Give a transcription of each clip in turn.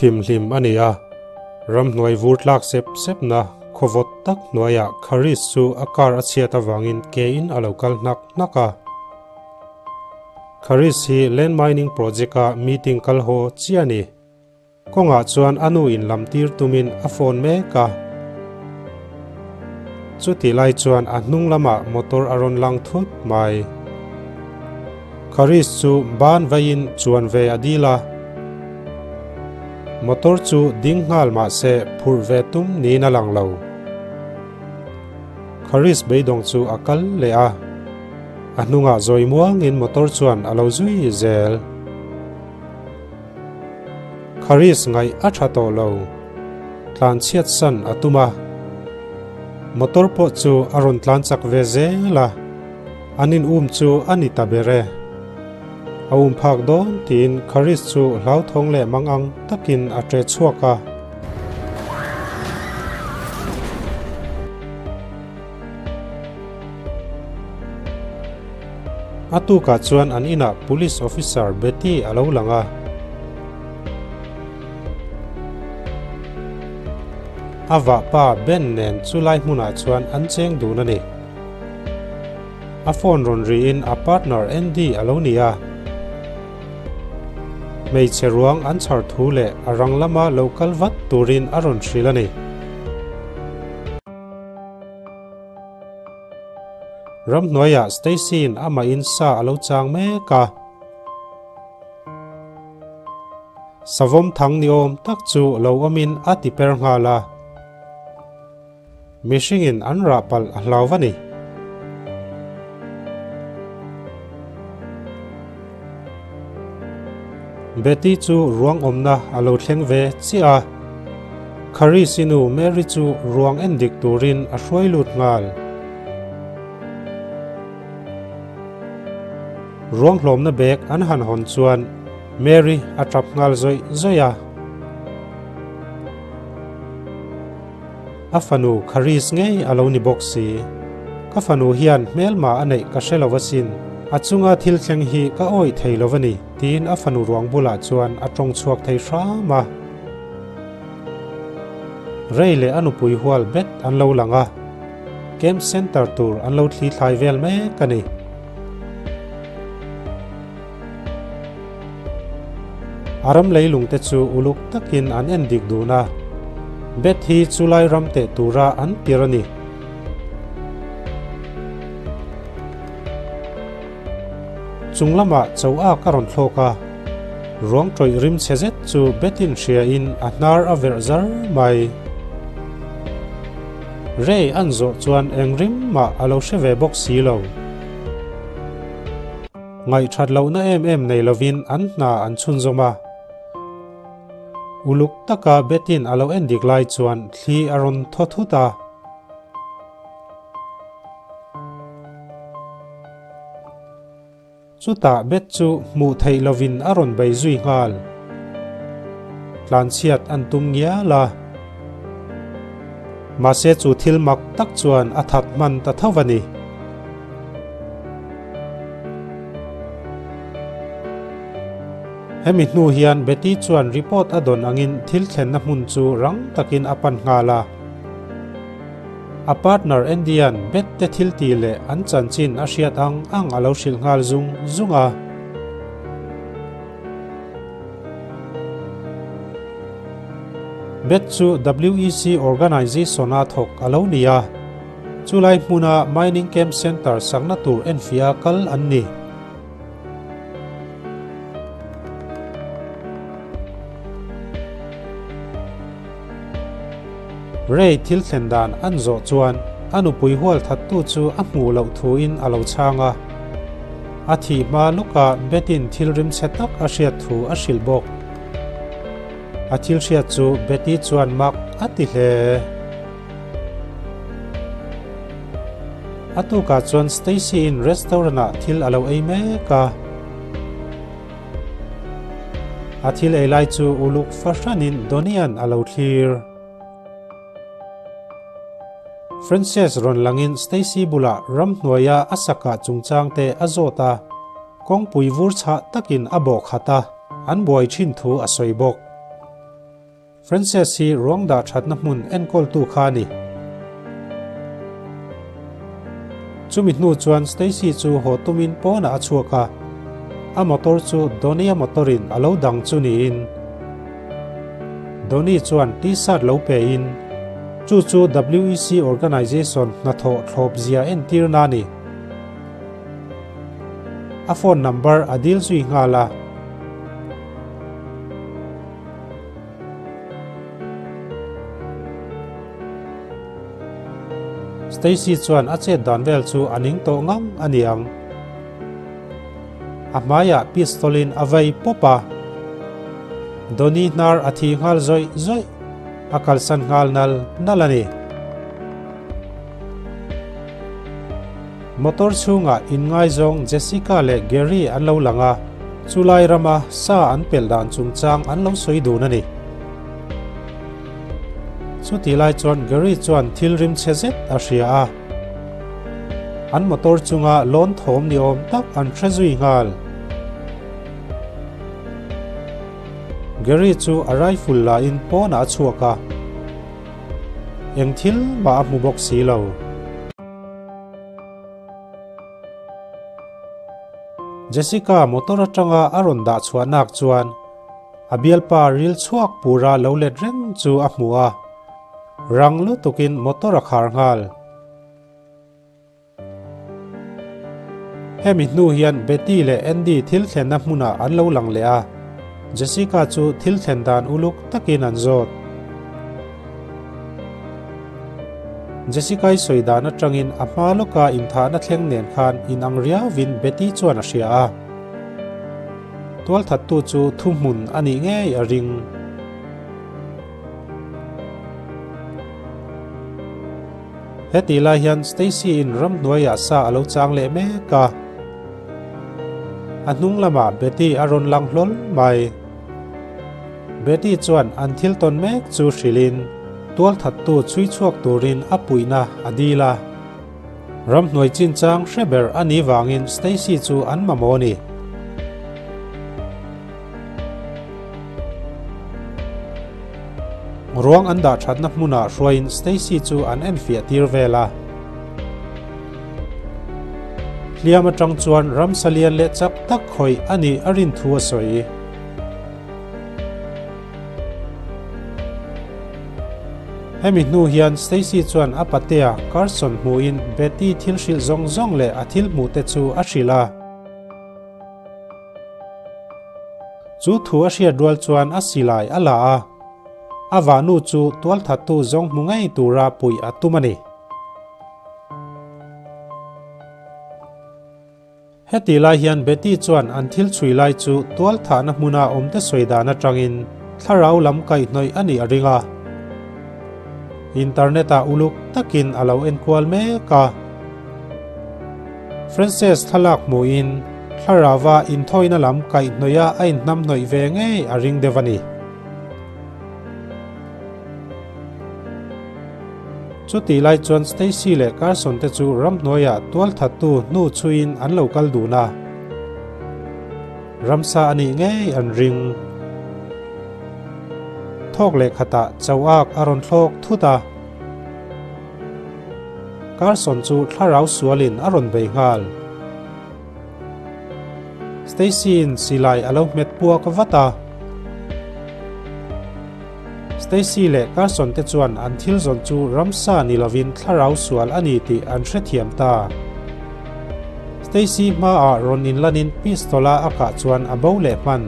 Thim hlim a ni a, ramhnuai vur tlak sep sepna khawvawt tak hnuaiah Kharis chu a car a chhiat avangin kein a lo kal hnak hnak a. Kharis hi land mining project-a meeting kal haw chiah a ni. Kawngah chuan a nu in lam tir tumin a phone mek a. Chutih lai chuan a hnung lamah motor a rawn lang thut mai. Kharis chu ban vaiin chuan ve a dil a. Motor chu ding nghal mah se phurh ve tum niin a lang lo. Kharis beidawng chu a kal leh a. A hnungah zawi muangin motor chuan a lo zui zel. Kharis ngaih a tha tawh lo. Tlan chhiat san a tum a. Motor pawh chu a rawn tlan chak ve zel a. An in um chu a ni ta ber e. A um phak dawn tiin Kharis chu hlauthawng leh mang ang takin a ṭe chhuak a. A tukah chuan an inah Police Officer Betty a lo lang a. A vahpa Ben nen chulai hmunah chuan an cheng dun a ni. A phone rawn riin a partner Andy a lo ni a. Hmeichhe ruang an chhar thu leh a rang lama lo kal vat turin a rawn hrilh a ni. Ramhnuaiah Stacy-in amah in sa a lo chang mek a. Savawm thang ni awm tak chu lo awmin a ti per nghal a. Mihringin an rah palh a hlau va ni. Betty chu ruang awmna a lo thleng ve chiah a. Kharisi nu Mary chu ruang en dik turin a hruai lut nghal. Ruang hlawmna bag an han hawn chuan Mary a tap nghal zawih zawih a. A fanu Kharis ngei a lo ni bawk si. Ka fanu hian hmelma a neih ka hre lo asin. A chunga thil thleng hi ka awih thei lo a ni, tiin a fanu ruang bulah chuan a tawng chhuak thei hram a. Rei leh a nupui hual bet an lo lang a, camp centre tur an lo thli thlai vel mek a ni. A ram leilung te chu uluk takin an en dik dun a, bet hi chulai ram teh tura an tir a ni. Chung lamah cho ak a rawn thlawk a, ruang tawih rim chhe zet chu betin hria in a hnar a verh zar mai. Rei an zawh chuan eng rim mah a lo hre ve bawk si lo. Ngaihthat lohna em em nei lovin an hna an chhunzawm a. Uluk taka Betin a lo en dik lai chuan thli a rawn thaw thut a. Chutah Bet chu hmuh theih lovin a rawn bei zui nghal. Tlanchhiat an tum ngial a. Mahse chu thil mak tak chuan a that hman ta tho a ni. Hemi hnu hian Betty chuan report a dawn angin thil thlenna hmun chu rang takin a pan nghal a. A partner Andy-a'n Bet te thil tih leh an chanchin a hriat ang ang a lo hrilh nghal zung zung a. Bet chu WEC Organization-a thawk a lo ni a. Chulai hmuna Mining Camp Centre sakna tur enfiah kal an ni. Ray thil thlen dan an zawh chuan a nupui hual thattu chu a hmuh loh thuin a lo chhang a. A thih hma lawkah Betty-in thil rimchhe tak a hriat thu a hrilh bawk. A thil hriat chu Betty chuan mak a ti hle. A tukah chuan Stacy-in restaurant-ah thil a lo ei mek a. A thil ei lai chu uluk fahranin Donnie-a'n a lo thlir. Frances rawn langin Stacy bulah ramhnuaia a sakah chungchangte a zawt a, kawngpui vur chhah takin a bawh khat a, an buai thin thu a sawi bawk. Frances hi ruang dah thatna hmun enkawltu kha a ni. Chumi hnu chuan Stacy chu haw tumin pawnah a chhuak a, a motor chu Donny-a motor-in a lo dang chu niin. Donny chuan T-shirt lo pein, Chu chu WEC Organization hnathawh thlawp zia entirna a ni. A phone number a dil zui nghal a. Stacy chuan a chet dan vel chu a ning tawh ngang a ni ang. A hmaiah pistol in a vei pawp a. Donny hnar a thi nghal zawih zawih, a kalsan nghal nal nal a ni. Motor chhungah inngaizawng Jessica leh Gary an lo lang a, chulai rama sa an pelh dan chungchang an lo sawi dun a ni. Chutih lai chuan Gary chuan thil rim chhe zet a hria a, an motor chunga lawn thawm ni awm tak an hre zui nghal. Gary chu a rifle la in pawnah a chhuak a, eng thil mah a hmu bawk si lo. Jessica motor atanga a rawn dah chhuah nak chuan a bialpa ril chhuak pura lo let reng chu a hmu a, rang lutukin motor a khar nghal. Hemi hnu hian Betty leh Andy thil thlenna hmunah an lo lang leh a, Jessica chu thil thlen dan uluk takin an zawt. Jessica-i sawi dan atangin a hma lawka inthahna thleng nen khan inang riauvin Betty chuan a hria a. Tualthattu chu thuhmun a nih ngei a ring. Hetih lai hian Stacy-in ramhnuaiah sa a lo chang leh mek a. A hnung lamah Betty a rawn lang hlawl mai. Betty chuan an thil tawn mek chu hrilhin tualthattu chhui chhuak turin a puihna a dil a. Ramhnuai chinchang hre ber a nih vangin Stacy chu an mamawh a ni. Ruang an dah thatna hmunah hruaiin Stacy chu an enfiah tir vel a. Hliam atang chuan ramsa lian leh chak tak khawih a nih a rin thu a sawi. Hemi hnu hian Stacy chuan a patea Carson hmuhin Betty thil hrilh zawng zawng leh a thil hmuhte chu a hrilh a. Chu thu a hriat rual chuan a silai a la a, a vahnu chu tualthattu zawng hmu ngei tura puih a tum a ni. Heti lai hian Betty chuan an thil chhui lai chu tualthahna hmuna awmte sawi dan atangin thlarau lam kaihhnawih a nih a ring a. Internet-ah uluk takin a lo enkual mek a. Frances thlalak hmuhin thlarauva inthawina lam kaihhnawih a a inhnamhnawih ve ngei a ring deuh a ni. Chutih lai chuan Stacy leh Carson te chu ramhnuaiah tualthattu hnu chhuiin an lo kal dun a. Ramsa a nih ngei an ring. Thawk leh khatah chauhak a rawn thlawk thut a. Carson chu thlarau sualin a rawn bei nghal. Stacy-in silai a lo hmet puak vat a. Stacy leh Carson te chuan an thil zawn chu ramsa ni lovin thlarau sual a ni tih an hrethiam ta. Stacy hmaah rawn inlanin pistol-a a kah chuan a bo leh hman.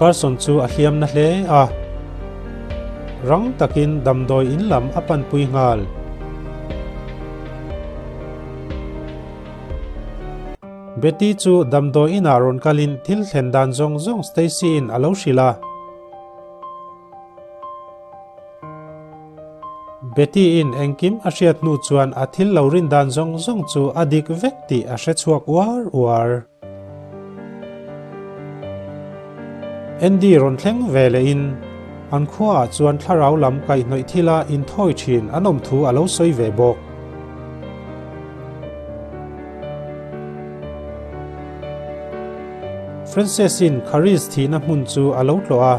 Carson chu a hliam na hle a, rang takin damdawi in lam a panpui nghal. Betty chu damdawi inah rawn kalin thil thlen dan zawng zawng Stacy-in a lo hrilh a. Betty-in engkim a hriat hnu chuan a thil lo rin dan zawng zawng chu a dik vek tih a hre chhuak uar uar. Andy rawn thleng ve lehin an khuaah chuan thlarau lam kaihhnawih thila inthawi thin an awm thu a lo sawi ve bawk. Frances-in Charis thihna hmun chu a lo tlawh a.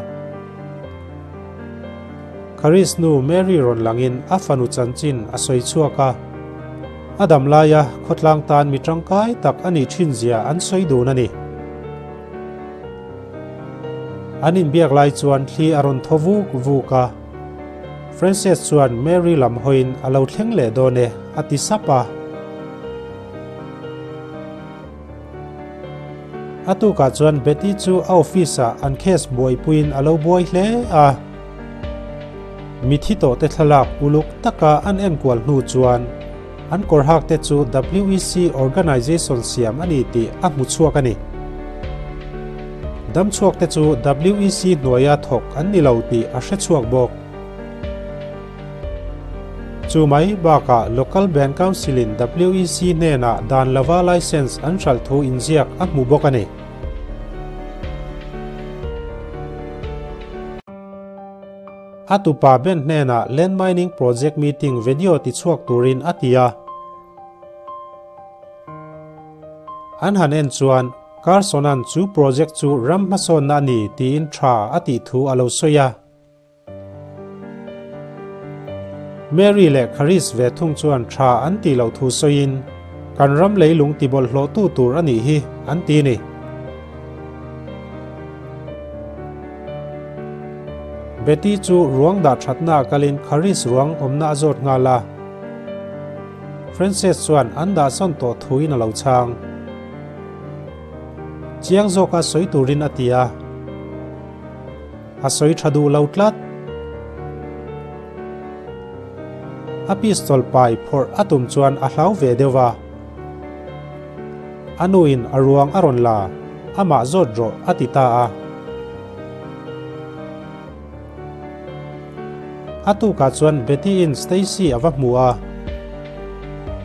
Charis nu Mary rawn langin a fanu chanchin a sawi chhuak a. A dam laia khawtlang tan mi tangkai tak a nih thin zia an sawi dun a ni. An inbiak lai chuan thli a rawn thaw vuk vuk a. Frances chuan Mary lam hawiin a lo thleng leh dawn e a ti sap a. A tukah chuan Betty chu a office-ah an case buaipuiin a lo buai hle a. Mithi tawhte thlalak uluk taka an enkual hnu chuan an kawr hakte chu WEC Organization siam a ni tih a hmu chhuak a ni. Damchhuakte chu WEC hnuaia thawk an ni lo tih a hre chhuak bawk. Chu mai bakah Local Band Council-in WEC hnenah dan lova licence an hralh thu inziak a hmu bawk a ni. A tupa Ben hnenah Land Mining Project meeting video tichhuak turin a ti a. An han en chuan Carson-a'n chu project chu ram hmasawnna a ni tiin tha a tih thu a lo sawi a. Mary leh Charis ve thung chuan tha an tih loh thu sawiin, Kan ram leilung ti bawlhhlawhtu tur a nih hi, an ti ni. Betty chu ruang dah thatna a kalin Charis ruang awmna a zawt nghal a. Frances chuan an dahsawn tawh thuin a lo chhang. Chiang zawka sawi turin a ti a. A sawi tha duh lo tlat. A pistol pai phawrh a tum chuan a hlau ve deuh va. A nuin a ruang a rawn la, amah zawt rawh a ti ta a. A tukah chuan Betty-in Stacy a va hmu a.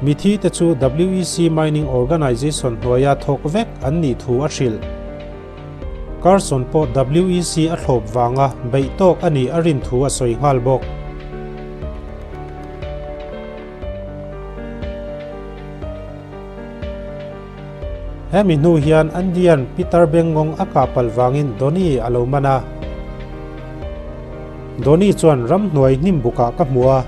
Mithi te chu WEC Mining Organization hnuaia thawk vek an nih thu a hrilh. Carson pawh WEC a thlawp vanga beih tawk a nih a rin thu a sawi nghal bawk. Hemi hnu hian Andy-a'n Peter Bengngawng a kah palh vangin Donnie a lo man a. Donnie chuan ramhnuai hnim bukah ka hmu a,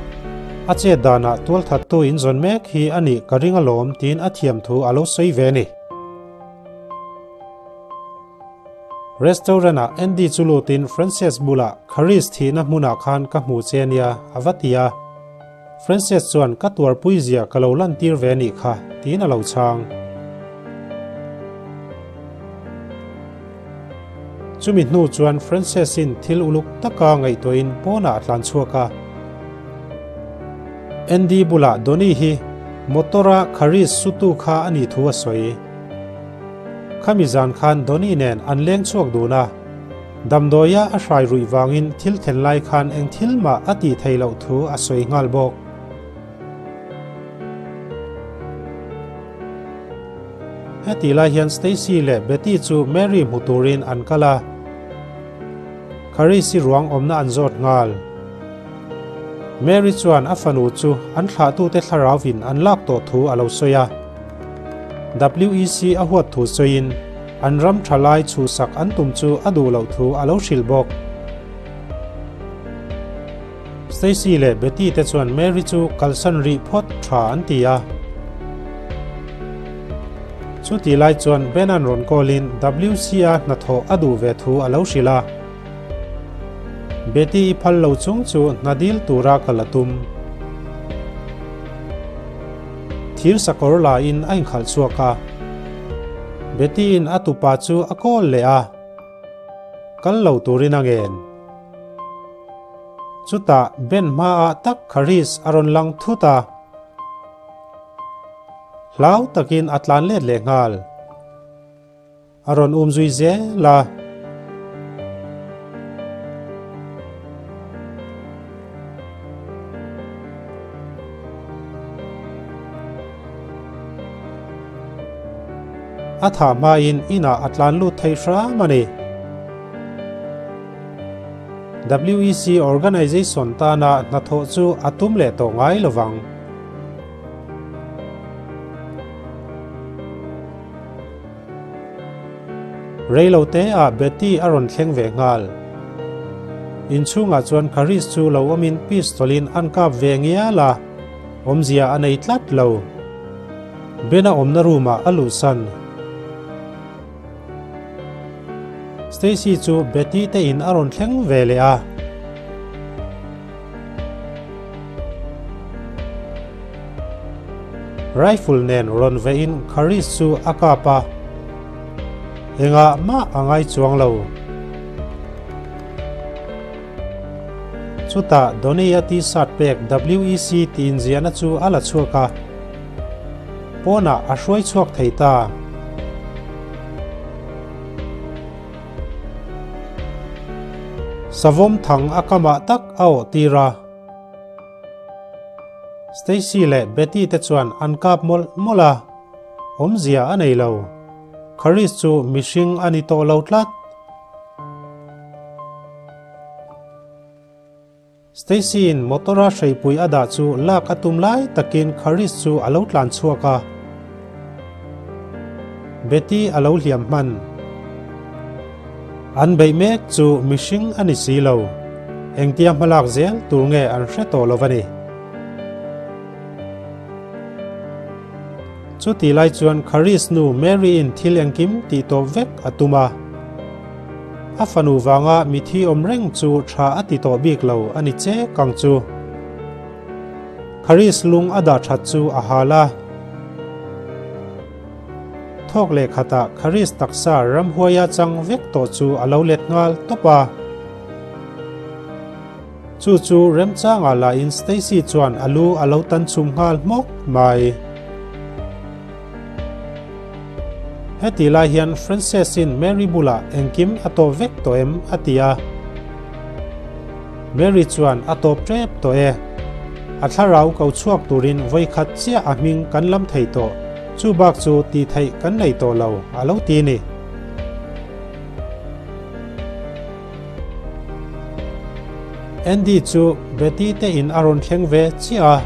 a chet danah tualthattu inzawn mek hi a nih ka ring alawm tiin a thiam thu a lo sawi ve a ni. Restaurant-ah Andy chu lutin Frances bulah Charis thihna hmunah khan ka hmu che nia a va ti a. Frances chuan ka tuarpui zia ka lo lantir ve nih kha tiin a lo chhang. Chumi hnu chuan Frances-in thil uluk taka ngaihtuahin pawnah a tlan chhuak a. Andy bulah Donnie hi motor-a Charis sutu kha a nih thu a sawi. Khami zan khan Donnie nen an leng chhuak dun a, damdawia a hrai ruih vangin thil thlen lai khan eng thil mah a tih theih loh thu a sawi nghal bawk. Hetih lai hian Stacy leh Betty chu Mary hmu turin an kal a, Charis-i ruang awmna an zawt nghal. Mary chuan a fanu chu an thlahtute thlarauvin an lak tawh thu a lo sawi a. WEC a huat thu sawiin an ram tha lai chhuhsak an tum chu a duh loh thu a lo hrilh bawk. Stacy leh Betty te chuan Mary chu kalsan rih phawt tha an ti a. Chutih lai chuan Ben-a'n rawn call-in WC-a hnathawh a duh ve thu a lo hrilh a. Betty i phal lo chung chu hna dil tura kal a tum. Thir sakawr la in a inkhalh chhuak a. Betty in a tupa chu a call leh a. Kal lo turin a ngen. Chutah Ben hmaah tak Charis a rawn lang thut a. Hlau takin a tlan let leh nghal. A rawn um zui zel a. A thah hmain inah a tlan lut thei hram a ni. WEC Organization tana hnathawh chu a tum leh tawh ngai lovang. Reilote ah Betty a rawn thleng ve nghal. Inchhungah chuan Karis chu lo awmin pistol in an kap ve ngial a, awmzia a nei tlat lo. Bena awmna room ah a luhsan. Stacy chu Betty te in a rawn thleng ve leh a. Rifle nen rawn vehin Kharis chu a kap a, engah mah a ngai chuang lo. Chutah Donny-a t-shirt pek WEC tih inziahna chu a la chhuak a, pawnah a hruai chhuak thei ta. Savawm thang a kamah tak a awh tir a. Stacy leh Betty te chuan an kap mawlh mawlh a, awmzia a nei lo. Kharis chu mihring a ni tawh lo tlat. Stacy-in motor-a hreipui a dah chu lak a tum lai takin Kharis chu a lo tlan chhuak a. Betty a lo hliam hman. An beih mek chu mihring a ni si lo. Engtia hmalak zel tur nge an hre tawh lo a ni. Chuti lai chuan Kharis nu Mary-in thil engkim tih tawp vek a tum a. A fanu vanga mithi awm reng chu tha a ti tawh bik lo a ni che kang chu. Kharis lung a dah that chu a hal a. Thawk leh khatah Kharis taksa ramhuaia chang vek tawh chu a lo let nghal tawp a. Chu chu remchangah lahin Stacy chuan a lu a lo tan chhum nghal hmawk mai. Heti lai hian Frances-in Mary bulah engkim a tawp vek tawh em a ti a. Mary chuan a tawp tep tawh e. A thlarau ko chhuak turin vawikhat chiah a hming kan lam thei tawh, chu bak chu tih theih kan nei tawh lo a lo ti ni. Andy chu Betty te in a rawn thleng ve chiah a,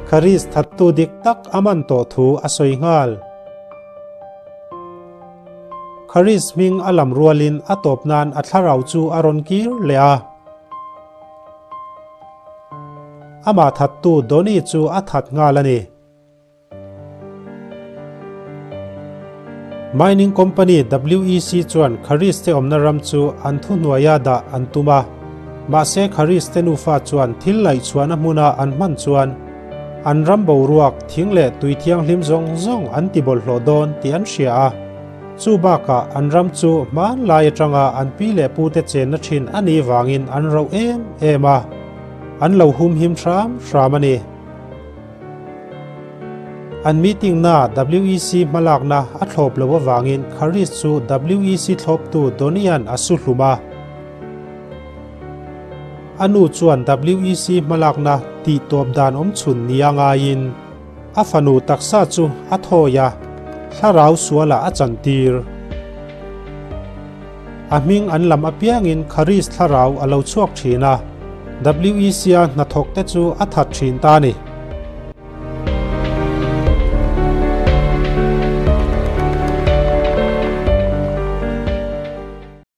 Kharis thattu dik tak a man tawh thu a sawi nghal. Kharis hming a lam rualin a tawp nan a thlarau chu a rawn kir leh a. Amah thattu Donny chu a that nghal a ni. Mining company WEC chuan Kharis te awmna ram chu an thuhnuaia dah an tum a, mahse Kharis te nufa chuan thil laihchhuahna hmuna an hman chuan an ram boruak, thing leh tui thianghlim zawng zawng an ti bawlhhlawh dawn tih an hria a. Chu bakah an ram chu hmanlai atanga an pi leh pute chenna thin a nih vangin an rauh em em a, an lo humhim hram hram a ni. An meeting na WEC hmalakna a thlawp lo avangin Kharis chu WEC thlawptu Donny-a'n a su hlum a. A nu chuan WEC hmalakna tih tawp dan awm chhun nia ngaiin a fanu taksa chu a thawi a, thlarau sualah a chantir. A hming an lam apiangin Kharis thlarau a lo chhuak thin a, WEC-a hnathawkte chu a that thin ta a ni.